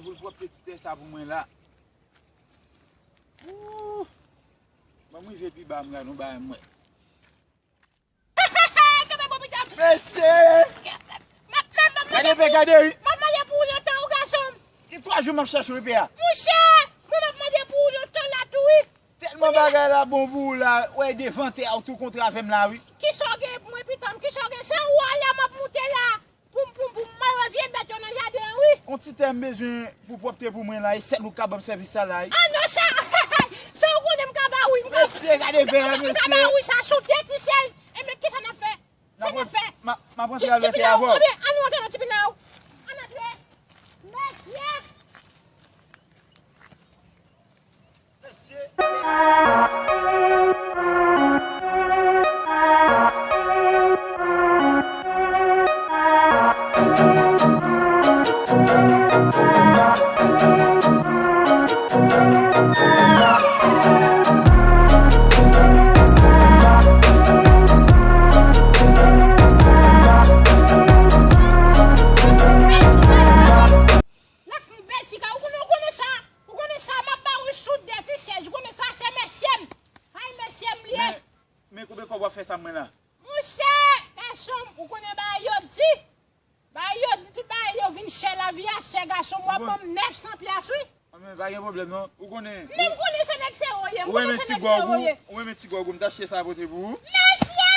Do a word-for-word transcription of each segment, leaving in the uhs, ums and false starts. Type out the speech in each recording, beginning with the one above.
Pou l pwòpte ti tè sa pou mwen la. Ooh. Ban m rive pi ba, m gade yon bagay m wè. Kenbe bon pita. Mesye! Gade pè, gade wi. M ap mande pou ou lontan, wi, gason m. Gen twa jou m ap chèche w, pè a. Monchè, mwen m ap mande pou ou lontan la tou, wi. Tèlman bagay la bon pou ou la, wè devan tè a ou tou kontre avè m la, wi. Kisa w gen pou mwen, pita m? Kisa w gen? Se ou a la m ap moute la. Poum, poum, poum, mwen wè vye bèt yo nan jaden an, wi. On ti tè m bezwen pou pwòpte pou mwen la, e sèl ou k ka ban m sèvis sa la, wi. Ah non, sa, sa ou konnen m ka ba ou, wi, m ka, mesye, gade vè a, m ka ba ou, wi, sa sou de ti chèz. E men kisa n ap fè? Sa n ap fè? M ap rantre avè tè a avè w. Ebyen, ann rantre nan ti pita yo. Ann rantre. Mesye. N ap fè yon bèl ti ka, ou konnen, ou konnen sa, ou konnen sa, m ap ba ou sou de ti chèz, ou konnen sa, se mesye m. Ay, mesye m li ye. Men, men konbyen kòb w ap fè sa mwen la? Monchè, gason m, ou konnen bagay yo di. Bagay yo di, tout bagay yo vin chè, lavi a chè, gason m, w ap ban m nèf san pyas, wi. Anben, pa gen pwoblèm non, ou konnen. Men m konnen se nèg serye w ye, m konnen se nèg serye w ye. Ou renmen ti gwòg ou, m t achte sa pote pou ou. Mesye!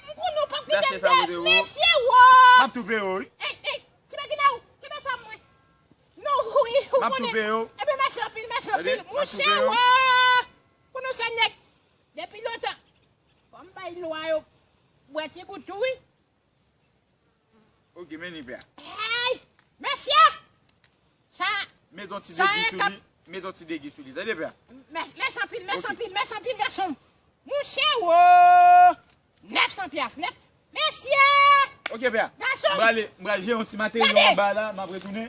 M konnen w p ap kite m dèyè, mesye wo! M ap tou peye w, wi. Ey, ey, ti bèkina ou, kenbe sa mwen. Non, wi, ou konnen. M ap tou peye w. Ebyen, mèsi anpil, mèsi anpil. Monchè, wè. Konnen w se nèg depi lontan. Fò m bay lwa yo bwè ti gout tou, wi. Ok, men li pè a. Ey! Mesye! Sa, met yon ti degi sou li. Met yon ti degi sou li. Tande pè a. Mè-, mèsi anpil, mèsi anpil, mèsi anpil, gason m. Monchè, wo! Nèf san pyas, nèf. Mesye! Ok, pè a. Gason m. M prale, m pral jere yon ti materyo anba la, m ap retounen.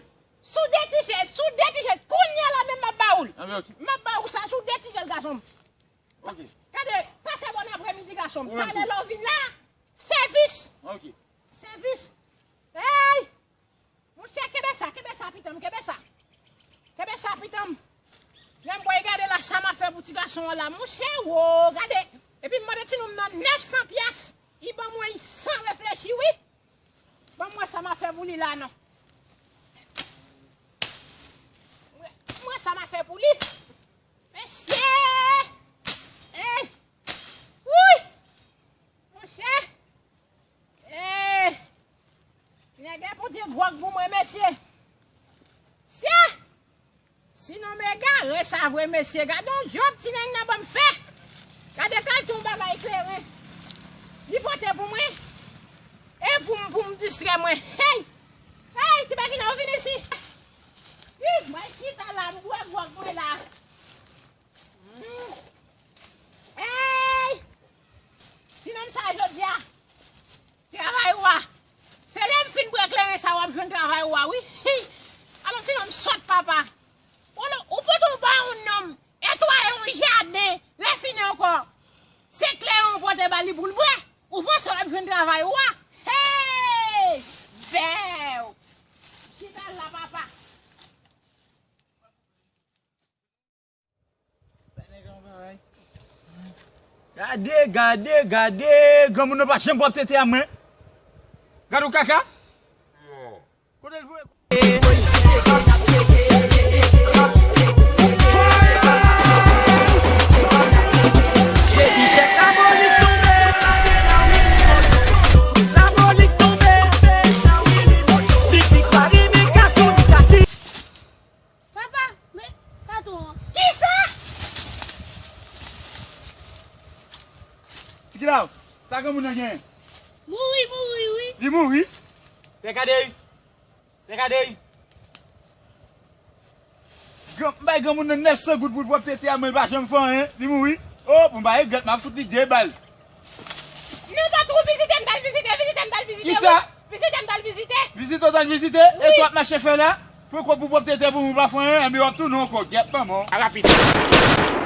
Sou de ti chèz, sou de ti chèz. Kounye a la menm m ap ba ou l. Anben, ok. M ap ba ou sa sou de ti chèz, gason m. Ok. Gade, pase bon aprèmidi, gason m. Talè lè w vin la, sèvis. Ok. Sèvis. Ey! Monchè, kenbe sa, kenbe sa, pita m, kenbe sa. Kenbe sa, pita m. Lè m bwè gade la, sa m ap fè pou ti gason an la. Monchè, wo, gade. Epi m mande ti nonm nan nèf san pyas. Li ban mwen san reflechi, wi. Ban m wè sa m ap fè pou li la, non. M wè, m wè sa m ap fè pou li. Mesye! Ey! Wouy! Monchè! Ey! Ti nèg la pote gwòg pou mwen, mesye. Sye! Ti nonm egare sa vre, mesye. Gade yon djòb ti nèg nan ban m fè. Gade kal tou bagay kleren. Li pote pou mwen. E pou m, pou m distrè mwen. Hey! Hey, ti bèkina, ou vin isi. Ih, mwen chita la, m bwè gwòg mwen la. Hmm. Hey! Ti nonm sa jodi a. Travay ou a. Se lè m fin bwè kleren sa w ap jwenn travay ou a, wi. Hi! Alò, ti nonm sòt, papa. Ou, ou pote yon bawon nonm, netwaye yon jaden, lè fini ankò, se kleren ou pote ba li pou l bwè. Ou panse w ap jwenn travay ou a? Hey! Bèw! Chita la, papa. Gade, gade, gade, granmoun nan pa janm pwòpte tè a mwen. Gade yon kaka. Kote l voye? Papa, men katon an. Kisa? Tikila, sa granmoun nan genyen? Mouri, mouri, wi. Li mouri? Pè Kadey. Pè Kadey. Gran, m bay granmoun nan nèf san goud pou l pwòpte tè a, men l pa janm fè anyen. Li mouri. O, pou m pa regrèt, m ap fout li de bal. Non, patwon, vizite m t al vizite, vizite m t al vizite, wi. Kisa? Vizite m t al vizite. Vizite w t al vizite? Wi. E sa w ap mache fè la? Pran kòb pou pwòpte tè pou mwen, w pa fè anyen, anben w ap tounen ankò. Gyèt manman w. A rapid.